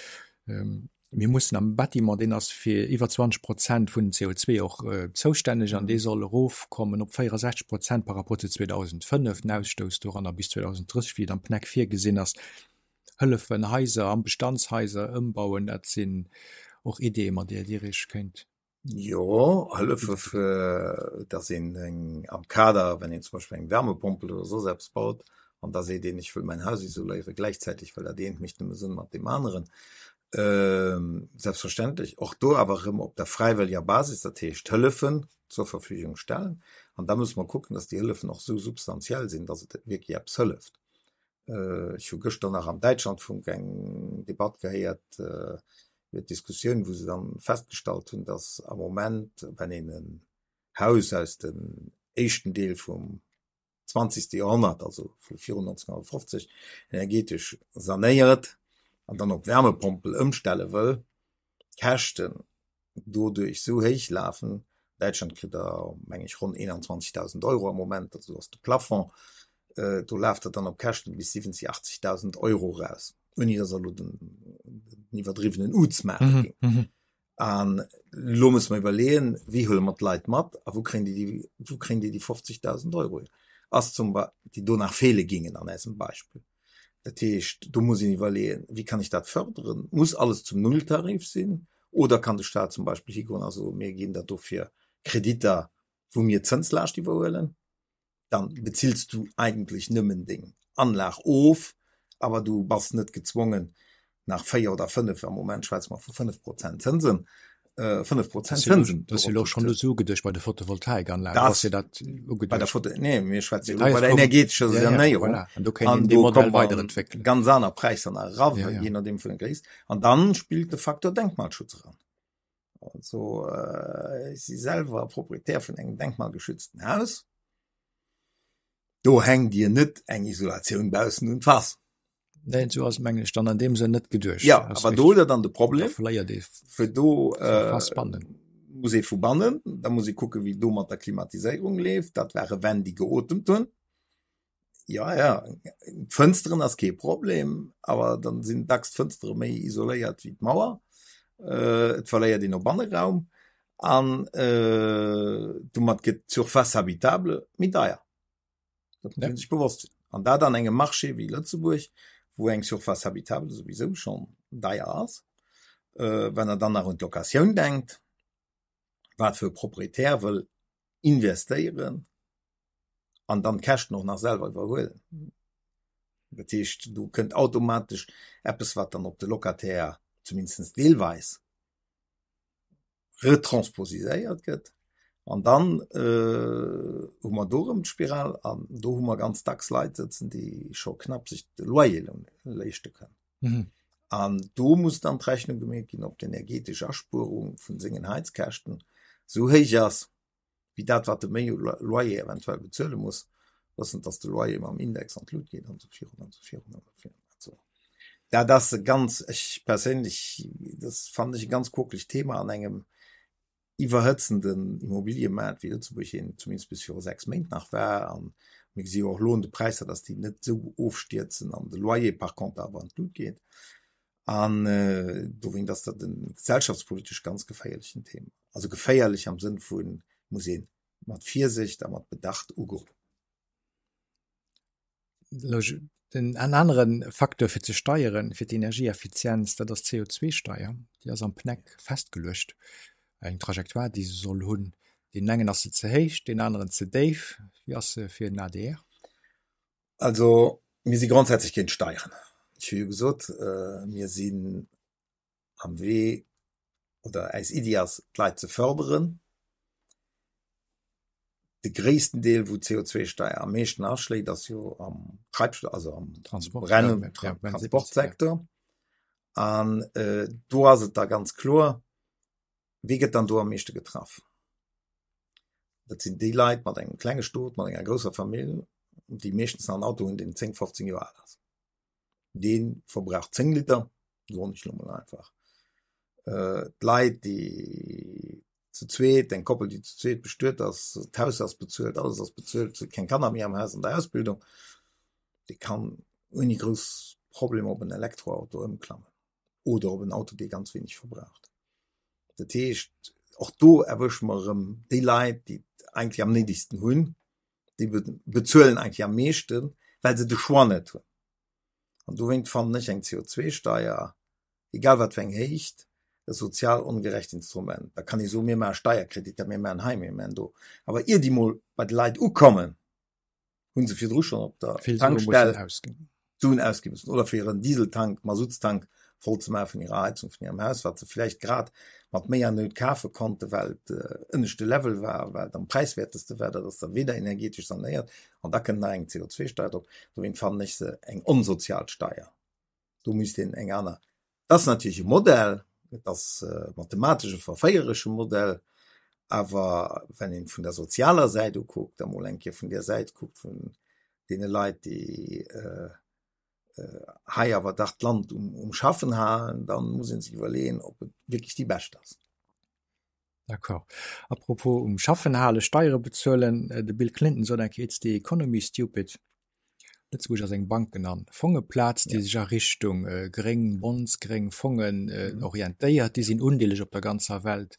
Mir mussen am Bâtiment, deen ass fir iwwer 20 Prozent vun den CO2 och zoustänneg an dee soll erofkommen op 64 Prozent par rapport zu 2005, den Ausstouss doranner bis 2030, wéi et am PNEC virgesinn ass. Hëllefen Haiser am Bestandshaiser ëmbauen, dat sinn och Ideeë, mat deeër Dir Iech kéint. Jo, hëllefe fir datt een eng am Kader, wenn een zum Beispill eng Wärmepompel oder soss eppes baut an da seet een, ech wëll mäin Haus isoléiere gläichzäiteg, well dat eent mécht nëmme Sënn mat deem aneren. Selbstverständlech och do awer erëm op der fräiwëlleger Basis, dat heescht Hëllefen zur Verfügung stellen. An da musse mer kucken, datt déi Hëllefen och esou substantiell sinn, datt et wierklech eppes hëlleft. Ech hu gëschter nach am Däitschlandfunk eng Debatt gehéiert iwwer d'Diskussioun, wou se dann festgestallt hunn, datt am Moment, wenn een en Haus aus dem éischten Deel vum zwanzegste Joerhonnert, also vu virun 1950, energetesch sanéiert an dann op Wärmepompel ëmstelle wëll, d'Käschten doduerch esou héich lafen, Däitschland kritt der, meng ech, ronn 21.000 Euro am Moment, also do ass de Plafond, do laaft der dann op Käschten bis 70, 80.000 Euro eraus, ouni datt der elo den iwwerdriwwenen Uz maache géing. An elo musse mer iwwerleeën, wéi huele mer d'Leit mat a wou kréien déi déi, wou kréien déi déi 50.000 Euro hier, ass zum Bei-, déi do nach feele gingen an eisem Beispill. Dat heescht, do muss een iwwerleeën, wéi kann ech dat förderen? Muss alles zum Nulltarif sinn oder kann de Staat zum Beispill higoen a soen, mir ginn der dofir Kreditter, wou mir d'Zënslaascht iwwerhuelen? Dann bezills du eigentlech nëmmen deng Anlag of, awer du bass net gezwongen, nach 4 oder 5, am Moment schwätze mer vu 5 Prozent Zënsen, 5 Prozent Zënsen. Dat ass jo elo schonn esou ugeduecht bei de Photovoltaikanlagen, ass jo dat ugeduecht. Bei der Photo, nee, mir schwätze jo elo bei der energetescher Sanéierung. Voilà, an do kéint een dee Modell weiderentwéckelen. Ganz aner Präisser nach era, jee nodeem vun der Gréisst. An dann spillt de Faktor Denkmalschutz eran. Also ech si selwer Proprietär vun engem denkmalgeschützten Haus. Do hänkt Dir net eng Isolatioun baussen un d'Fass. Nee, esou ass et mengen ech dann an deem Sënn net geduecht. Jo, awer do huet Der dann de Problem, Da verléiert ee fir do Fass bannen. muss ee vu bannen, da muss ee kucken, wéi do mat der Klimatiséierung leeft. Dat ware Wänn, déi geotemt hunn. Jo, jo, d'Fënsteren ass kee Problem, awer dann sinn dacks d'Fënstere méi isoléiert wéi d'Mauer. Et verléiert een no Banneraum an domat gëtt d'Surface habitable méi deier. Dat muss ee sech bewosst sinn. An dat an engem Marché wéi Lëtzebuerg, wou eng Surface habitable souwisou schonn deier ass. Wann Der dann nach un d'Locatioun denkt, wat fir e Proprietär wëll investéieren an dann d'Käschten och nach selwer iwwerhuelen. Dat heescht, do kënnt automatesch eppes, wat dann op de Locataire zumindest deelweis retransposiséiert gëtt. An dann hu mer do erëm d'Spiral an do hu mer ganz dacks Leit sëtzen, déi scho knapp sech de Loyer leeschte kënnen. An do muss dann d'Rechnung gemeet ginn, ob d'energetesch Aspuerung vun sengen Heizkäschten esou héich ass, wéi dat wat de méi u Loyer eventuell bezuele muss, wëssend datt de Loyer mam Index an d'Lut geet an esou virun an esou virun an esou virun. Also dat ass e ganz, ech perséinlech, dat fannen ech e ganz quokelecht Thema an engem iwwerhëtzenden Immobiliëmaart wéi Lëtzebuerg een zumindest bis viru 6 Méint nach war. An mir gesi jo och elo un de Präisser, datt déi net esou ofstierzen an de Loyer par contre awer an d'Lut geet. An dowéint ass dat e gesellschaftspolitesch ganz geféierlechen Thema. Also geféierlech am Sënn vu muss ee mat Virsicht a mat Bedacht ugoen. En anere Facteur fir ze steieren, fir d'Energieeffizienz, dat ass d'CO2-Steier. Déi ass am PNEC festgeluecht, eng Trajectoire, déi se soll hunn. Deenen engen ass se ze héich, deenen aneren ze déif. Wéi ass se fir den adr? Also mir si grondsätzlech géint Steieren. Ech hu jo gesot, mir sinn am Wee. oder äis Iddi ass, d'Leit ze fërderen. De gréissten Deel, wou d'CO2-Steier am meeschten aschléit, ass jo am Treibstoff, also am Brennen, Transportsecteur. An do ass et da ganz kloer, Wie gëtt dann do am meeschte getraff? Dat sinn déi Leit mat engem klenge Stot, mat enger grousser Famill, déi meeschtens nach en Auto hunn, deen 10, 15 Joer al ass. Dee verbraucht 10 Liter, soen ech elo mol einfach. D'Leit, déi zu zweet, eng Koppel, déi zu zweet bestuet ass, d'Haus ass bezuelt, alles ass bezuelt, et si keng Kanner méi am Haus, an der Ausbildung, dee kann ouni grouss Problemer op en Elektroauto ëmklammen. oder op en Auto, dee ganz wéineg verbraucht. Dat heescht, och do erwësche mer erëm déi Leit, déi et eigentlech am néidegsten hunn, déi bezuelen eigentlech am meeschten, well se de Choix net hunn. An dowéint fannen ech eng CO2-Steier, egal wat fir eng Héicht, e sozial ongerecht Instrument. Da kann ee soen, mir maache Steierkreditter, mir maachen hei, mir maachen do. Awer ier déi mol bei de Leit ukommen, hunn se virdru schonn op der Tankstell Suen ausgi mussen oder fir hiren Dieseltank, Masuttstank voll ze maache vun hirer Heizung vun hirem Haus, wat se vläicht grad mat Méi an Nout kafe konnten, well et ënneschte Level war, well et am präiswäerteste war. Dat ass da weder energetesch sanéiert an da kënnt nach eng CO2-Steier drop. Dowéint fannen ech se eng onsozial Steier. Do misst een eng aner. Et ass natierlech e Modell, et ass e mathematesch e verféieresche Modell, awer wenn een vun der sozialer Säit ukuckt a mol eng Kéier vun där Säit kuckt vun deene Leit, déi hei awer dach d'Land um Schaffen halen, da muss ee sech iwwerleeën, ob et wierklech déi bescht ass. D'accord. À propos um Schaffen halen, Steiere bezuelen, de Bill Clinton sot eng Kéier, It's the economy, stupid. Lëtzebuerg ass eng Banken an Fongeplaz, déi sech a Richtung gréng Bonds, gréng Fongen orientéiert. Déi sinn undeeleg op der ganzer Welt,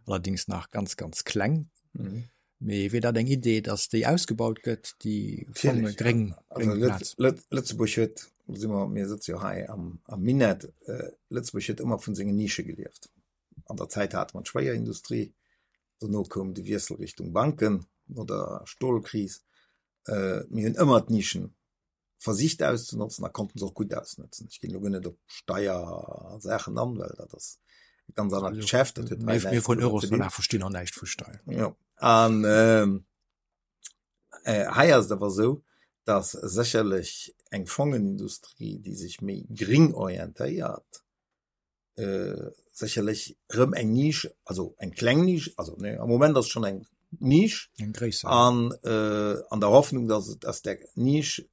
allerdéngs nach ganz, ganz kleng. Mee wier dat eng Idee, datt déi ausgebaut gëtt, déi Fonge gréng, gréng Plaz? Lëtzebuerg huet, si mer, mir sëtze jo hei am Minett, Lëtzebuerg huet ëmmer vun sengen Nische gelieft. An der Zäit hate mer d'Schwéierindustrie, dono koum de Wiessel Richtung Banken no der Stolkris. Mir hunn ëmmer d'Nischen versicht auszenotzen a konnten se och gutt ausnotzen. Ech ginn elo guer net op Steiersaachen an, well dat ass e ganz anert Geschäft. Dat huet hei näischt Mir vun Eurosolar verstinn och näischt vu Steier. Jo, an hei ass et awer esou, datt sécherlech eng Fongenindustrie, déi sech méi gring orientéiert, sécherlech erëm eng Nisch, also eng kleng Nisch, also nee, am Moment ass schonn eng Nisch, eng gréisser, an an der Hoffnung, dass et aus där Nisch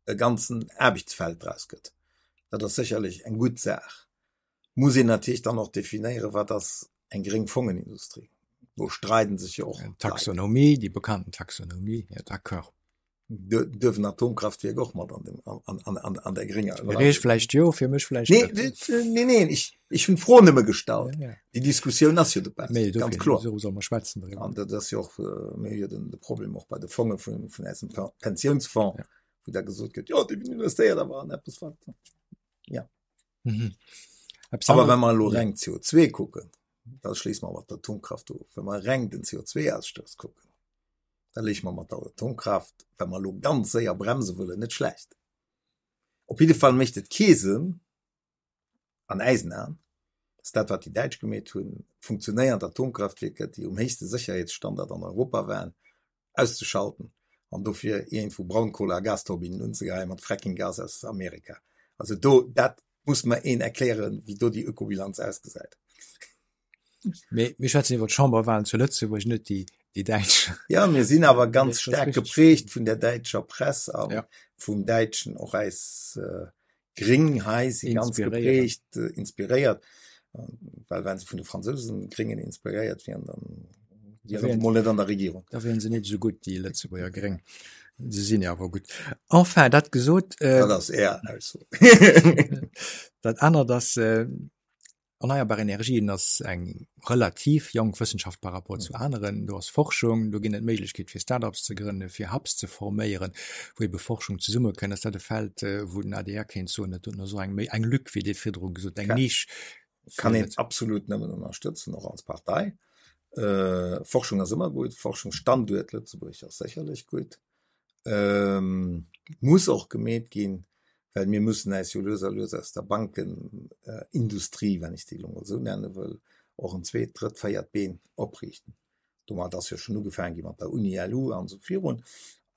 e ganzen Aarbechtsfeld draus gëtt. Dat ass sécherlech eng gutt Saach. Muss een natierlech dann och definéieren, wat ass eng gréng Fongenindustrie? Do streiden sech jo och d'Leit. Taxonomie, déi bekannten Taxonomie, jo d'accord. Duerf en Atomkraftwierk och mat an dem, an, an, an, an der grénger Fir Iech vläicht jo, fir mech vläicht Nee, net. nee, nee, ech, ech hunn d'Fro nëmme gestallt. Ja, ja. Déi Diskussioun ass jo dobaussen, Mee ganz dofir, kloer. esou soll mer schwätzen driwwer. An dat ass jo och, mir hu jo den, de Problem och bei de Fonge vun, vun eisem Pensiounsfonds, Ja. wou da gesot gëtt, jo, déi investéiert awer an eppes, wat, ja. Mhm. Eppes Awer wa mer elo reng CO2 kucken, da schléisse mer mat der Atomkraft of, wa mer reng den CO2-Ausstouss kucken, da léich mer mat der Atomkraaft, wa mer elo ganz séier bremse wëllen, net schlecht. Op jidde Fall mécht et kee Sënn an äisen Aen, ass dat wat déi Däitsch gemeet hunn, funktionéiernd Atomkraftwierker, déi um héchste Sécherheetsstandard an Europa waren, auszeschalten an dofir iergendwou Braunkohle a Gasturbinnen unzegeheien mat Fracking-Gas aus Amerika. Also do, dat muss mer een erklären, wéi do déi Ökobilanz ausgesäit. Mee mir schwätzen iwwer d'Chamberwahlen zu Lëtzebuerg, net déi, déi däitsch. Ja, mir sinn awer ganz staark geprägt vun der däitscher Press a ja. vum däitschen och eis äh, Gring hei si ganz geprägt äh, inspiréiert. Well wenn se vun de Fransousen Gringen inspiréiert wieren, dann wieren se mol net an der Regierung. Da wieren se net esou gutt, déi Lëtzebuerger Gréng. Se sinn jo awer gutt. Enfin, dat gesot. Äh, dat ass Är Ausso. dat anert ass, äh, Erneierbar Energien ass eng relativ jonk Wëssenschaft par rapport zu aneren. Do ass Forschung, do ginn et Méiglechkeet fir Start-ups ze grënnen, fir Hubs ze forméieren, wou ebe Forschung zesummekënnt. Ass dat e Feld, wou den adr kéint soen, dat doten ass och eng méi eng Lück, wéi Dir virdru gesot, eng Nisch? Kann een absolut nëmmen ënnerstëtzen, och als Partei. Forschung ass ëmmer gutt, Forschungsstanduert Lëtzebuerg ass sécherlech gutt. Muss och gemeet ginn, well mir mussen äis jo lues a lues aus der Bankenindustrie, wann ech déi elo mol esou nenne wëll, och en zweet, drëtt, véiert Been opriichten. Domat ass jo schonn ugefaangen gi mat der Uni LU an esou virun.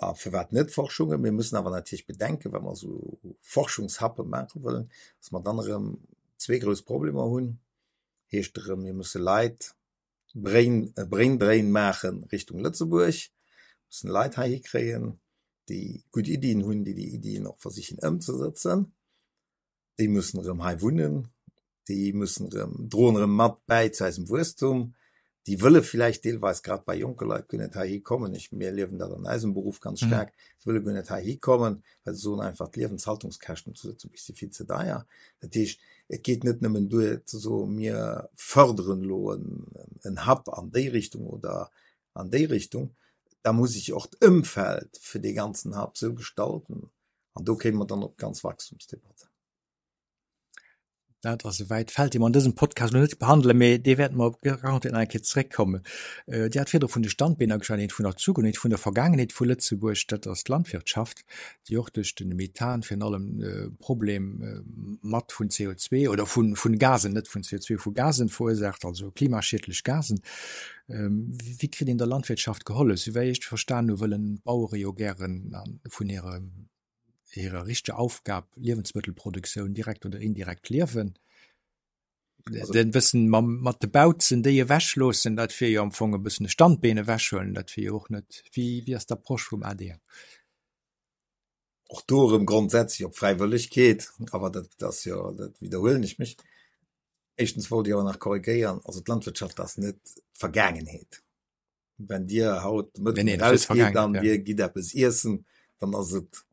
A firwat net Forschungen? Mir müssen awer natierlech bedenken, wa mer esou Forschungshappe maache wëllen, dass mer dann erëm zwee grouss Problemer hunn. Heescht erëm, mir musse Leit Brain, e Braindrain maache Richtung Lëtzebuerg, mussen Leit heihi kréien, déi gutt Iddien hunn, déi déi Iddien och versichen ëmzesëtzen. Déi mussen erëm hei wunnen, déi mussen erëm, droen erëm mat bäi zu eisem Wuesstum, déi wëlle villäicht deelweis grad bei jonke Leit guer net heihi kommen, ech, mir erliewen dat an eisem Beruff ganz staark, se wëlle guer net heihi kommen, well se soen einfach, d'Liewenshaltungskäschten zu Lëtzebuerg si vill ze deier. Dat heescht, et geet net nëmmen duer ze soen, mir fërderen elo en Hub an déi Richtung oder an déi Richtung, da muss ech och d'Ëmfeld fir dee ganzen Hub esou gestalten, An do kéime mer dann op d'ganz Wachstumsdebatt. Dat ass e wäit Feld, dee mer an dësem Podcast elo net behandelen, mee dee wäerte mer garantéiert nach eng Kéier zeréckkommen. Dir hat virdru vun de Standbeener geschwat, eent vun der Zukunft, eent vun der Vergaangenheet vu Lëtzebuerg, dat ass d'Landwirtschaft, déi och duerch de Methan virun allem e Problem mat vun CO2 oder vu Gasen, net vun CO2, vu Gasen verursaacht, also klimaschiedlech Gasen. Wéi kritt een der Landwirtschaft gehollef? Souwäi ech verstan hu wëllen d'Bauere jo gären vun hirem, hirer richteger Aufgab, Liewensmëttelproduktioun, direkt oder indirekt liewen. Den bëssen mam, mat de Bautzen déi ewechloossen, dat wier jo am Fong e bëssen e Standbeen ewechhuelen, dat wier jo och net. Wéi, wéi ass d'Approche vum adr? Och do erëm grondsätzlech op Fräiwëllegkeet, awer dat ass jo, dat widderhuelen ech mech. Éischtens wollt ech awer nach korrigéieren, also d'Landwirtschaft ass net d'Vergaangenheet. Wenn Dir haut de Mëtten erausgitt an Dir gitt eppes iessen, dann ass et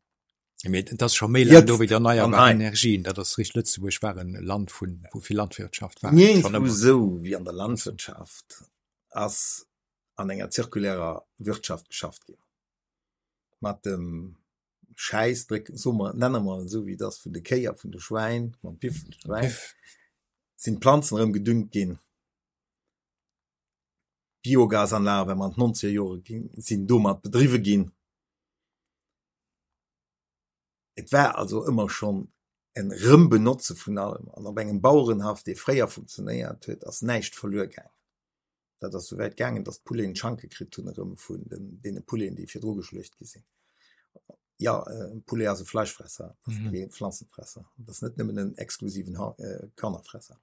Mee et ass scho méi laang do wéi d'erneierbar Energien. Dat ass richteg, Lëtzebuerg war en Land vun, wou vill Landwirtschaft war. Niergendwou esou wéi an der Landwirtschaft ass an enger zirkulärer Wirtschaft geschafft ginn. Mat dem Schäissdréck, soe mer, nenne mer et esou wéi et ass, vun de Kéi a vun de Schwäin, mam Piff vun de Schwäin, sinn d'Planzen erëm gedüngt ginn. D'Biogasanlagen, well mer an d'nonzeger Jore ginn, sinn domat bedriwwe ginn. Et war also ëmmer schonn en Rëmbenotze vun allem. An op engem Bauerenhaff, dee fréier funktionéiert huet, ass näischt verluer gaangen. Dat ass souwäit gaangen, datt d'Pouleten d'Schanke kritt hunn erëm vun den, deene Pouleten, déi virdru geschluecht gi sinn. Jo, e Poulet ass e Fleischfresser, ass kee Pflanzenfresser. Dat ass net nëmmen en exklusiven Körnerfresser.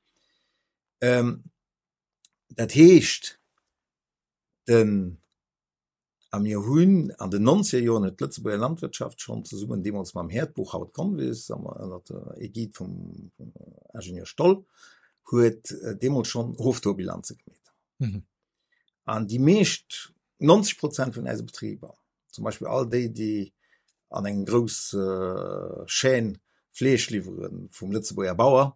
Dat heescht, den A mir hunn an den nonzeger Joren huet d'Lëtzebuerger Landwirtschaft schonn zesummen deemools mam Herdbuch, haut Convis, ënner der Egide vum Ingenieur Stoll, huet deemools schonn Hoftourbilanze gemeet. An déi meescht, 90 Prozent vun eise Betriber, zum Beispill all déi, déi an eng grouss Chaîne Fleesch liwwere vum Lëtzebuerger Bauer,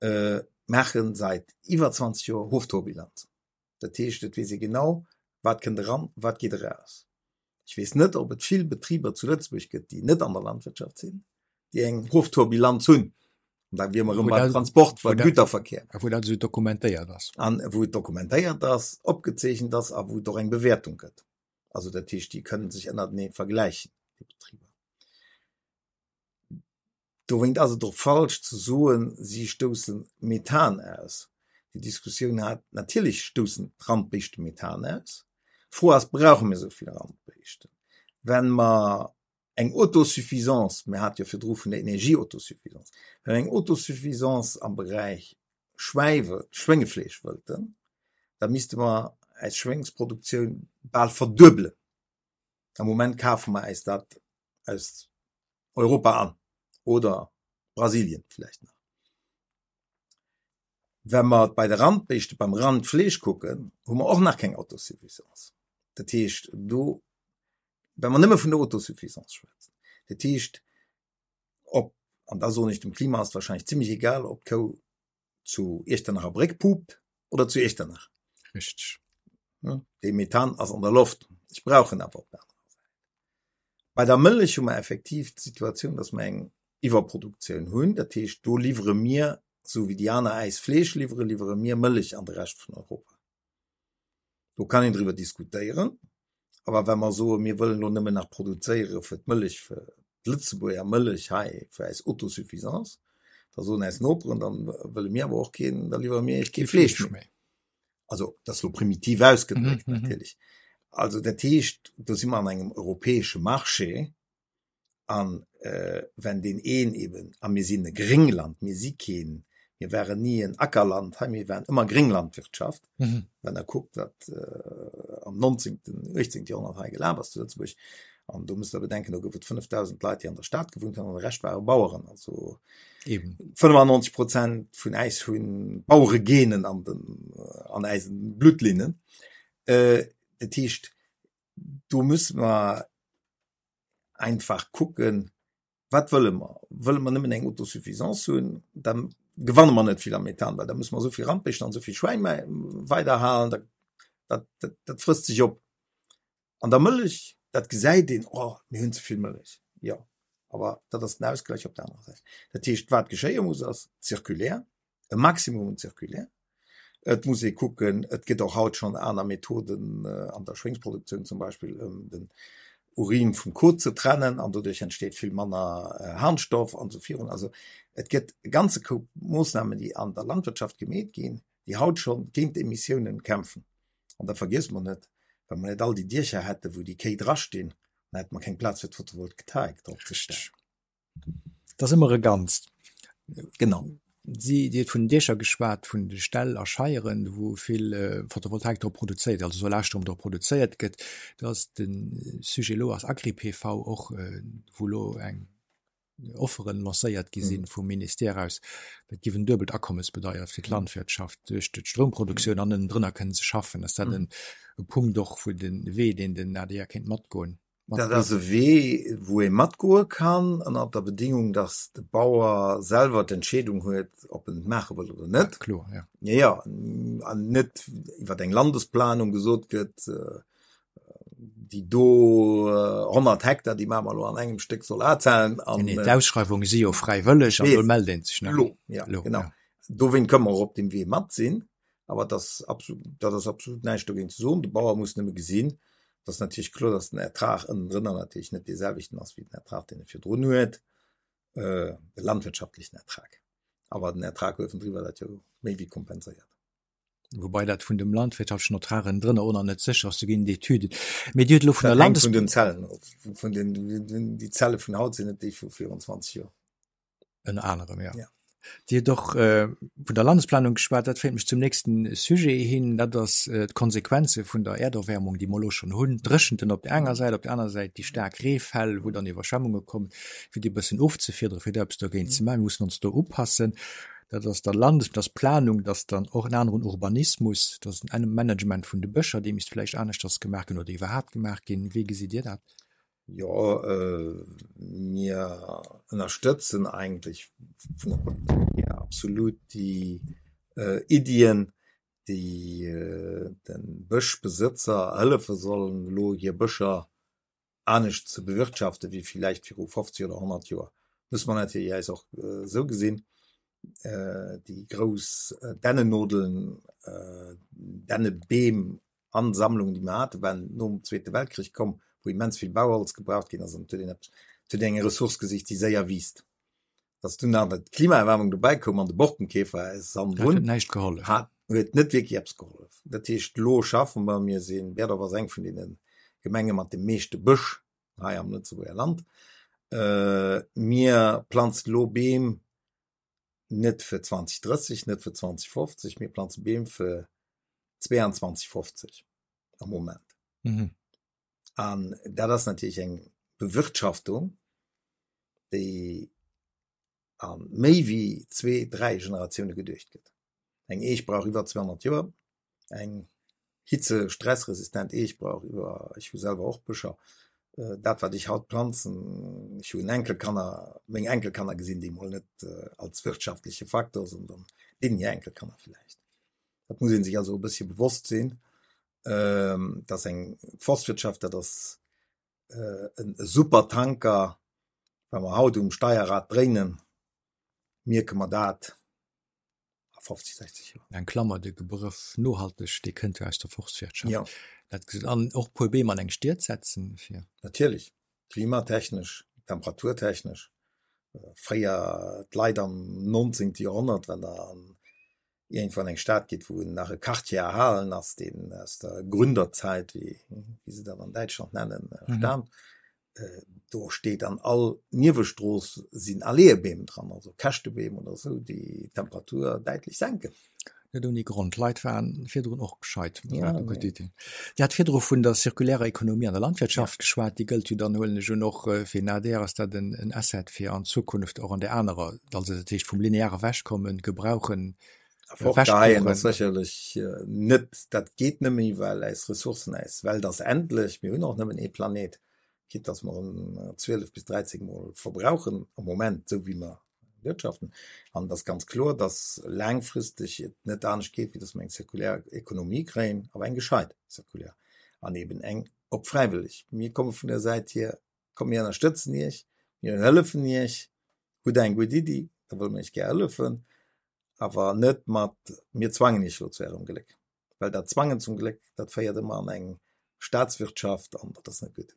maache säit iwwer 20 Joer Hoftourbilanzen. Dat heescht, et weess ee genau, wat kënnt eran, wat geet eraus. Ech weess net, ob et vill Betriber zu Lëtzebuerg gëtt, déi net an der Landwirtschaft sinn, déi eng Hoftourbilanz hunn. An da wiere mer erëm beim Transport, beim Güterverkehr. A wou dat esou dokumentéiert ass. An wou et dokumentéiert ass, opgezeechent ass a wou et och eng Bewäertung gëtt. Also dat heescht, déi kënnen sech ënnertenee vergläichen, déi Betriber. Dowéint ass et och falsch ze soen, si stousse Methan aus. Déi Diskussioun hat, natierlech stoussen d'Randbéischte Methan aus. D'Fro ass, brauche mir esou vill Randbéischten? Wenn mer eng Autosuffisance, mir hate jo virdru vun der Energieautosuffisance, wenn mer eng Autosuffisance am Beräich Schwäiwe, Schwéngefleesch wëllten, da misste mer eis Schwéngsproduktioun bal verduebelen. Am Moment kafe mer äis dat aus Europa an oder Brasilien vläicht nach. Wa mer bei de Randbéischte beim Randfleesch kucken, hu mer och nach keng Autosuffisance. Dat heescht do, wa mer nëmme vun der Autosuffisance schwätzen, dat heescht ob, an da soen ech dem Klima ass et wahrscheinlech zimmlech egal, ob d'Kou zu Iechternacher Bréck pupt oder zu Echternach. Richteg. Dee Methan ass an der Loft. Ech brauch en awer op der anerer Säit. Bei der Mëllech hu mer effektiv d'Situatioun, datt mer eng Iwwerproduktioun hunn. Dat heescht, do liwwere mir, esou wéi déi aner äis Fleesch liwweren, liwwere mir Mëllech an de Rescht vun Europa. Do kann een driwwer diskutéieren. Awer wa mer soen, mir wëllen elo nëmmen nach produzéiere fir d'Mëllech, fir d'Lëtzebuerger Mëllech hei, fir eis Autosuffisance, Da soen äis Noperen, da wëlle mir awer och keen, da liwwere mir iech kee Fleesch méi. Also dat ass elo primitiv ausgedréckt natierlech. Also dat heescht, do si mer an engem europäesche Marché an wenn deen een eben, a mir sinn e Gréngland, mir si keen, mir waren ni en Ackerland hei, mir waren ëmmer Grénglandwirtschaft, wenn Der kuckt wat am nonzéngten, uechtzéngte Joerhonnert hei gelaf ass zu Lëtzebuerg, an do musst Der bedenken, do gouf et 5.000 Leit, déi an der Stad gewunnt hunn an de Rescht ware Baueren, also 95 Prozent vun äis hu Baueregenen an den, an äisen Bluttlinnen. Dat heescht, do musse mer einfach kucken, wat wëlle mer? Wëlle mer nëmmen eng Autosuffisance hunn, da gewanne mer net vill am Methan, well da musse mer esou vill Randbéischter an esou vill Schwäin weiderhalen, dat, dat, dat, dat frësst sech op. An der Mëllech, dat gesäit een, oh, mir hunn ze vill Mëllech. Jo, awer dat ass den Ausgleich op der anerer Säit. Dat heescht, wat geschéie muss, ass zirkulär, e Maximum un zirkulär. Et muss ee kucken, et gëtt och haut schonn aner Methoden an der Schwéngsproduktioun zum Beispill, ëm den Urin vum Kot ze trennen an doduerch entsteet vill manner Harnstoff an esou virun. Also et gëtt e ganze Koup Moossnamen, déi an der Landwirtschaft gemeet ginn, déi haut schonn géint d'Emissiounen kämpfen. An da vergiesse mer net, wa mer net all déi Diecher hätten, wou déi Kéi drastinn, dann hätte mer keng Plaz fir d'Photovoltaik drop ze stellen. Et ass ëmmer e Ganzt. Genau. Si, Dir hutt vun den Diecher geschwat, vun de Ställ a Scheieren, wou vill Photovoltaik drop produzéiert, also Solarstroum drop produzéiert gëtt. Do ass de Sujet elo ass Agri-PV och, wou elo eng Offeren lancéiert gi sinn vum Ministère aus. Dat géif en duebelt Akommes bedeie fir d'Landwirtschaft duerch d'Stroumproduktioun an ënnendrënner kënnen ze schaffen. Ass dat e Punkt och, wou de Wee, deen den adr kéint matgoen? Dat ass e Wee, wou ee matgoe kann, ënner der Bedingung, datt de Bauer selwer d'Entscheedung huet, ob en et maache wëll oder net. Kloer, jo. Jo, jo, an net iwwer eng Landesplanung gesot gëtt, déi do 100 Hektar, déi maache mer elo an engem Stéck Solarzellen. Nee, nee, d'Ausschreiwunge si jo fräiwëlleg an do mellt ee sech nach. Elo, jo, genau. Dowéint kënne mer och op deem Wee mat sinn. Awer dat ass absolut, dat ass absolut näischt dogéint ze soen. De Bauer muss nëmme gesinn, et ass natierlech kloer, datt den Ertrag ënnendrënner natierlech net dee selwechten ass wéi den Ertrag, deen e virdrun huet, de landwirtschaftlechen Ertrag. Awer den Ertrag uewendriwwer, dat jo méi wéi kompenséiert. Woubai dat vun dem landwirtschaftlechen Ertrag ënnendrënner och nach net sécher ass, do ginn et Etüden. Mee Dir hutt elo vun der Dat hänkt Landes. vun den Zellen of, vun den, déi Zelle vun haut sinn net déi vu virun 20 Joer. Ënner anerem, ja. ja. Dir hutt och äh, vun der Landesplanung geschwat, dat féiert mech zum nächsten Sujet hin, dat ass äh, d'Konsequenze vun der Erderwärmung, déi mer elo schonn hunn. D'Dréchenten op der enger Säit, op der aner Säit déi staark Reefäll, wou dann Iwwerschwemmunge kommen, fir déi e bëssen ofzefiederen, fir do eppes dogéint ze maachen. Mir mussen ons do upassen. Dat ass der Landes-, dat ass Planung, dat ass dann och en aneren Urbanismus, dat ass en Management vun de Bëscher, dee misst vläicht aneschters gemaach ginn oder iwwerhaapt gemaach ginn. Wéi gesitt Dir dat? Jo, mir ënnerstëtzen eigentlech vun der Politik hier absolut déi Iddien, déi de Bëschbesëtzer hëllefe sollen, elo hir Bëscher anescht ze bewirtschaften, wéi villäicht viru 50 oder 100 Joer. Muss mer natierlech eis och esou gesinn, déi grouss Dännenodeln, Dännebeem Ansammlungen, déi mer haten, waren nom Zweete Weltkrich komm, wou immens vill Bauholz gebraucht ginn ass an et huet een eppes, et huet een eng Ressource gesicht, déi séier wiisst. Datt dunn nach d'Klimaerwärmung dobäi koum an de Borkenkäfer ass hannendrun, Dat huet näischt gehollef. hat, huet net wierklech eppes gehollef. Dat heescht, elo schaffe mer, mir sinn, Berdorf ass eng vun deene Gemenge mat dem meeschte Bësch hei am Lëtzebuerger Land, mir planzen elo Beem, net fir 2030, net fir 2050, mir planze Beem fir 2250 am Moment. Mhm. An dat ass natierlech eng Bewirtschaftung, déi a méi wéi zwee, dräi Generatioune geduecht gëtt. Eng Eech brauch iwwer 200 Joer. Eng Hitze-stressresistent Eech brauch iwwer, ech hu selwer och Bëscher, dat wat ech haut planzen, ech hunn Enkelkanner, meng Enkelkanner gesinn déi mol net als wirtschaftleche Faktor, sondern deenen hir Enkelkanner villäicht. Dat muss ee sech also e bëssche bewosst sinn, dass eng Forstwirtschaft, dat ass e Supertanker, wa mer haut um Steierrad dréinen, mierke mer dat a 50, 60 Joer. Eng Klammer, de Begrëff nohalteg, dee kënnt jo aus der Forstwirtschaft. Jo. Dat gesot, an och e puer Beem an eng Stied setzen, fir. Natierlech, klimatechnesch, temperaturtechnesch. Fréier d'Leit am 19. Joerhonnert, wann der an iergendwou an eng Stad geet, wou nach e Quartier erhalen ass, deen aus der Gründerzeit, wéi se dat an Däitschland nennen, staamt, do steet an all Niewestrooss sinn Alleeëbeem dran, also Käschtebeem oder esou, déi d'Temperatur däitlech senken. Net ouni Grond, d'Leit waren virdrun och gescheit. Dir hat virdru vun der zirkulärer Ekonomie an der Landwirtschaft geschwat. Déi gëllt jo dann, huelen ech un, och fir den adr. Ass dat en Asset fir an Zukunft och an där anerer, also dat heescht vum Lineare ewechkommen, Gebrauchen Fortgeheien ass sécherlech net, dat geet net méi, well eis Ressourcen, eis Welt ass endlech. Mir hunn och nëmmen ee Planet, quitte dass mer en 12 bis 13 Mol verbrauchen am Moment, esou wéi mer wirtschaften. An et ass ganz kloer, dass laangfristeg et net anescht geet, wéi dass mer eng zirkulär Ekonomie kréien, awer eng gescheit zirkulär an eben eng op fräiwëlleg. Mir komme vun der Säit hier, kommt mir ënnerstëtzen Iech, mir hëllefen Iech, hutt Der eng gutt Iddi, da wëlle mir Iech gär hëllefen, awer net mat mir zwangen Iech elo zu Ärem Gléck, well dat Zwangen zum Gléck, dat féiert ëmmer an eng Staatswirtschaft an dat ass net gutt.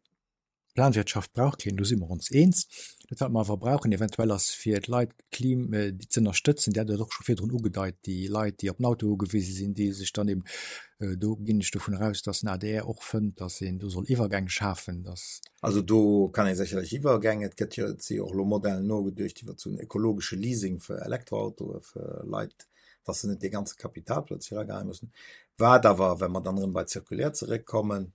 Planwirtschaft brauch keen, do si mer ons eens. Dat wat mer awer brauchen eventuell ass fir d'Leit d'Klim ze ënnerstëtzen, Dir hat et och scho virdrun ugedeit, déi Leit déi op den Auto ugewise sinn, déi sech dann eben, do ginn ech dovun eraus, datt den adr och fënnt, datt een do soll Iwwergäng schafen, datt. Also do kann ee sécherlech Iwwergäng, et gëtt jo, et si jo och elo Modellen nogeduecht iwwert esou en ökologesche Leasing fir Elektroautoe fir Leit, datt se net dee ganze Kapital plötzlech erageheie mussen. Wat awer, wa mer dann erëm bei d'Circulaire zeréckkommen,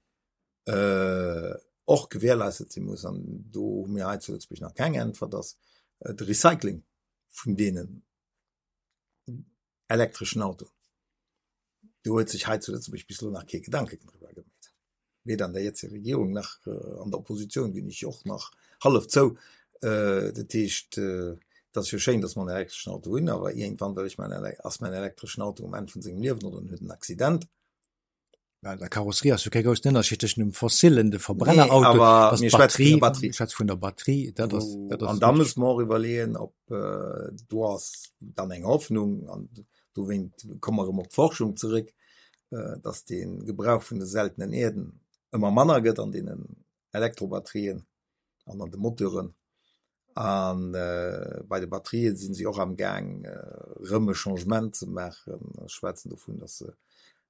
och gewährleistet si muss, an do hu mir hei zu Lëtzebuerg nach keng Äntwert, ass de Recycling vun deenen elektreschen Autoen. Do huet sech hei zu Lëtzebuerg bis elo nach kee Gedanke driwwer gemeet, weder an der jetziger Regierung nach an der Oppositioun, ginn ech och nach hallef zou. Dat heescht, et ass jo schéin, datt mer en elektreschen Auto hunn, awer iergendwann wëll ech mäin, ass mäin elektreschen Auto um Enn vun sengem Liewen oder en huet en Accident. Well der Karosserie ass jo kee groussen Ënnerscheed tëschent dem fossilen, de Verbrennerauto, nee, awer mir schwätze vun der Batterie. Mir schwätze vun der Batterie, dat ass, dat ass. An da musse mer och iwwerleeën, ob do ass dann eng Hoffnung, an dowéint komme mer erëm op d'Forschung zeréck, datt de Gebrauch vun de seltenen Erden ëmmer manner gëtt an deenen Elektrobatterien an an de Moteuren. A bei de Batterië si si och am Gaang erëm e Changement ze maachen. Ech schwätzen dovun, datt se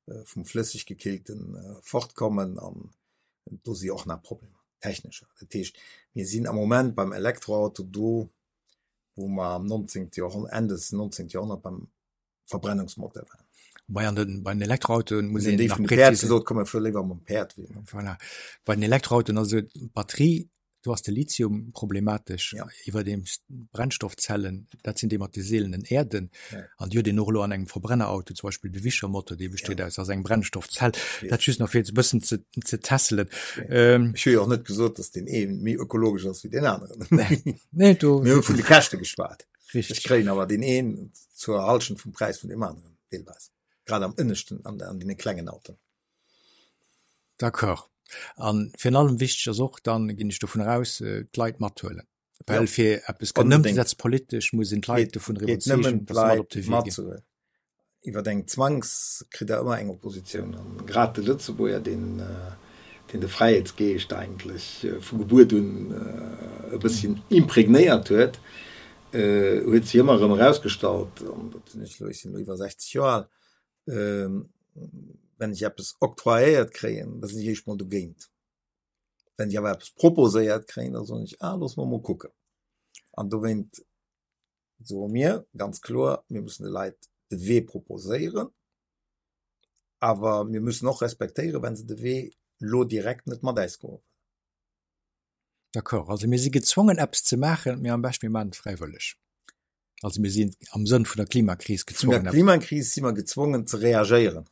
vum flësseg gekillte fortkommen an do si och nach Problemer, technescher. Dat heescht, mir sinn am Moment beim Elektroauto do, wou mer am 19. Joerhonnert, Enn des 19. Joerhonnert beim Verbrennungsmotor waren. Bei an den, bei den Elektroautoen muss een nach präzise gesot, komm mir fuere léiwer mam Päerd wéi mam. Voilà. Bei den Elektroautoen ass et d'Batterie, do ass de Lithium problematesch, ja. iwwerdeems d'Brennstoffzellen, dat sinn déi mat de seelenen Äerden, ja. an déi huet een och elo an engem Verbrennerauto, zum Beispill de Wichermotor, dee besteet ja. aus ass eng Brennstoffzell. Ja. Dat just nach fir et e bëssen ze, ze tässelen. Ja. Ähm, Ech hu jo och net gesot, datt deen ee méi ökologesch ass wéi deen aneren. Nee, nee, do. Mir hu vun de Käschte geschwat. Ech kréien awer deen een zur Halschent vum Präis vun deem aneren, deelweis, grad am ënneschten, an an deene klengen Autoen. D'accord. A virun allem wichteg ass och dann, ginn ech dovun eraus, d'Leit mathuelen. Well fir eppes kënnen ëmzesetzen politesch, muss een d'Leit dovun iwwerzeegen, datt se mat op de Wee ginn. Iwwer eng Zwangs kritt Der ëmmer eng Oppositioun. An grad de Lëtzebuerger, deen, deen de Fräiheetsgeescht eigentlech vu Gebuert un e bësschen impregnéiert huet, huet sech ëmmer erëm erausgestallt, an dat sinn ech elo, ech sinn elo iwwer 60 Joer al, wenn ech eppes octroyéiert kréien, da sinn ech éischt mol dogéint. Wenn ech awer eppes proposéiert kréien, da soen ech, ah, loosse mer mol kucken. An dowéint soe mir ganz kloer, mir mussen de Leit de Wee proposéieren, awer mir mussen och respektéieren, wa se de Wee elo direkt net mat äis goe wëllen. D'accord. Also mir si gezwongen eppes ze maachen, mee am beschten mir maachen et fräiwëlleg. Also mir sinn am Sënn vun der Klimakris gezwongen. Vun der Klimakris si mer gezwongen ze reagéieren.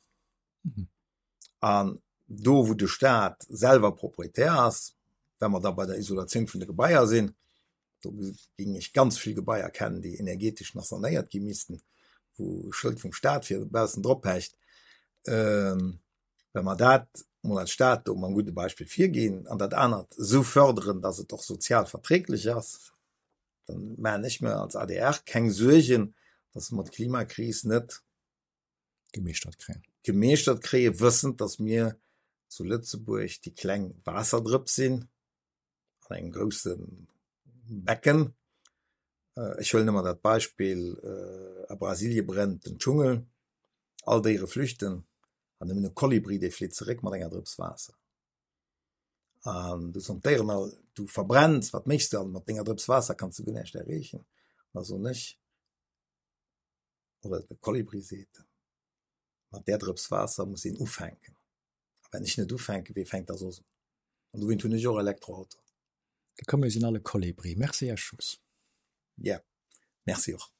An do wou de Staat selwer Proprietär ass, wa mer da bei der Isolatioun vun de Gebaier sinn, do géing ech ganz vill Gebaier kennen, déi energetesch nach sanéiert gi missten, wou e Schëld vum Staat vir baussen drop hecht. Wa mer dat mol als Staat do mam gudde Beispill virginn an dat anert esou förderen, datt et och sozial verträglech ass, da maachen ech mir als adr keng Suergen, datt mer d'Klimakris net gemeeschtert kréien. Gemeeschtert kréien, wëssend, datt mir zu Lëtzebuerg déi kleng Waasserdrëps sinn an engem grousse Becken. Ech huelen ëmmer dat Beispill, a Brasilie brennt den Dschungel, all Déiere flüchten an nëmmen e Kolibri, dee flitt zeréck mat enger Drëps Waasser. An du soen d'Déieren all, du verbrenns, wat méchs du? An mat denger Drëps Waasser kanns du guer näischt erreechen. An da soen ech, oder de Kolibri seet, mat där Drëps Waasser muss een ufänken. A wenn ech net ufänken, wee fänkt da soss un? An dowéint hunn ech och Elektroauto. Komm mir sinn all e Kolibri. Merci Här Schoos. Gär. Merci och.